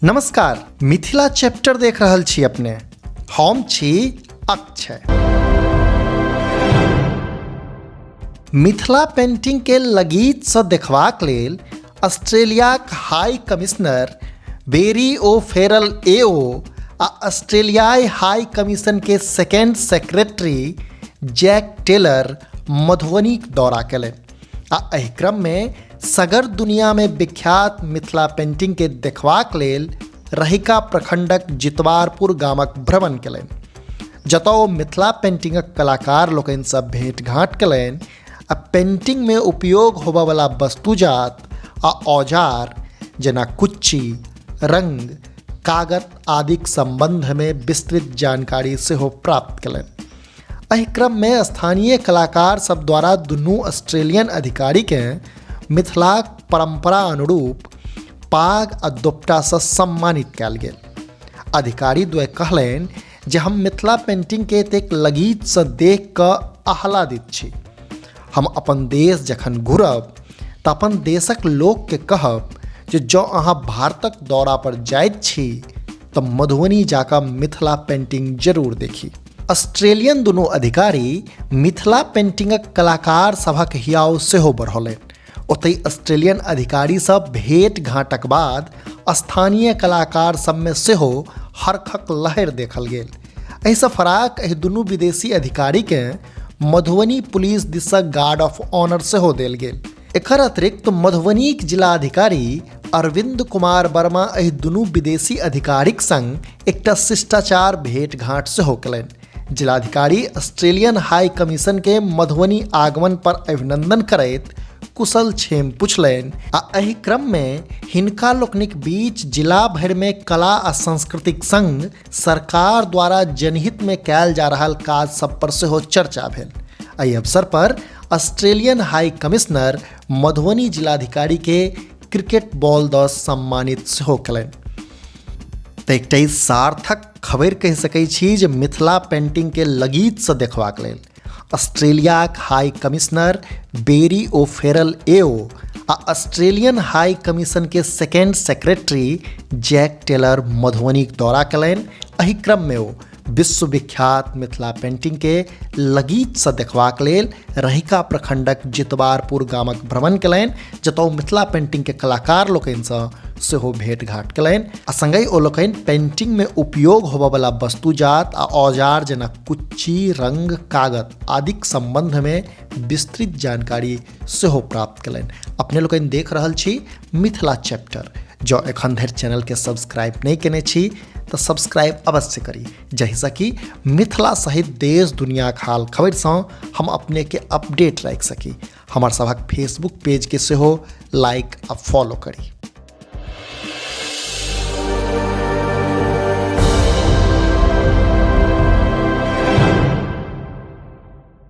नमस्कार, मिथिला चैप्टर देख रहल छी अपने। हम छी अक्षय। मिथिला पेंटिंग के लगीचसँ देखबाक लेल ऑस्ट्रेलियाक हाई कमिश्नर बेरी ओ फेरल एओ आ ऑस्ट्रेलियाई हाई कमीशन के सेकेंड सेक्रेटरी जैक टेलर मधुबनीक दौरा केलनि आ एहि क्रममे सगर दुनियामे विख्यात मिथिला पेंटिंगके देखबाक लेल रहिका प्रखंडक जितवारपुर गामक भ्रमण केलनि, जतऽ ओ मिथिला पेंटिंगक कलाकार लोकनिसँ भेंट घाँट केलनि आ पेंटिंगमे उपयोग होबयवला वस्तुजात आ औजार जेना कुच्ची, रंग, कागत आदिक सम्बन्धमे विस्तृत जानकारी सेहो प्राप्त केलनि। एहि क्रममे स्थानीय कलाकार सब द्वारा दुनू ऑस्ट्रेलियन अधिकारीकेँ मिथिलाक परम्परा अनुरूप पाग आ दोपटासँ सम्मानित कयल गेल। अधिकारी द्वय कहलनि जे हम मिथिला पेंटिंगके एतेक लगीचसँ देख कऽ आह्लादित छी। हम अपन देश जखन घुरब तऽ अपन देशक लोकके कहब जे जँ अहाँ भारतक दौरा पर जाइत छी तऽ मधुबनी जाकऽ मिथिला पेंटिंग जरूर देखी। ऑस्ट्रेलियन दुनू अधिकारी मिथिला पेंटिंगक कलाकार सभक हियाव सेहो बढ़ौलनि। ओतहि ऑस्ट्रेलियन अधिकारी सब भेंट घाँटक बाद स्थानीय कलाकार सबमे सेहो हरखक लहरि देखल गेल। एहिसँ फराक एहि दुनू विदेशी अधिकारीकेँ मधुबनी पुलिस दिससँ गार्ड ऑफ ऑनर सेहो देल गेल। एकर अतिरिक्त मधुबनीक जिलाधिकारी अरविंद कुमार वर्मा एहि दुनू विदेशी अधिकारीक संग एकटा शिष्टाचार भेंट-घाँट सेहो केलनि। जिलाधिकारी ऑस्ट्रेलियन हाई कमीशन के मधुबनी आगमन पर अभिनंदन करैत कुशल क्षेम पुछलनि आ एहि क्रम मे हिनका लोकनिक बीच जिला भरि मे कला आ संस्कृतिक संग सरकार द्वारा जनहित मे कयल जा रहल काज सब पर सेहो चर्चा भेल। एहि अवसर पर ऑस्ट्रेलियन हाई कमिश्नर मधुबनी जिलाधिकारी के क्रिकेट बॉल दऽ सम्मानित सेहो केलनि। तऽ एकटा ई सार्थक खबरि कहि सकै छी जे मिथिला पेंटिंग के लगीचसँ देखबाक लेल ऑस्ट्रेलियाक हाई कमिश्नर बेरी ओ फेरल एओ आ ऑस्ट्रेलियन हाई कमीशन के सेकेंड सेक्रेटरी जैक टेलर मधुबनीक दौरा केलनि। एहि क्रममे ओ विश्वविख्यात मिथिला पेंटिंग के लगीचसँ देखबाक लेल रहिका प्रखंडक जितवारपुर गामक भ्रमण केलनि, जतऽ ओ मिथिला पेंटिंग के कलाकार लोकनिसँ सेहो भेंट घाँट केलनि आ संगहि ओ लोकनि पेंटिंगमे उपयोग होबयवला वस्तुजात आ औजार जेना कुच्ची, रंग, कागत आदिक सम्बन्धमे विस्तृत जानकारी सेहो प्राप्त केलनि। अपने लोकनि देख रहल छी मिथिला चैप्टर। जँ एखन धरि चैनलके सब्सक्राइब नहि केने छी तऽ सब्सक्राइब अवश्य करी, जाहिसँ कि मिथिला सहित देश दुनियाक हाल खबरिसँ हम अपनेके अपडेट राखि सकी। हमर सभक फेसबुक पेजके सेहो लाइक आ फॉलो करी।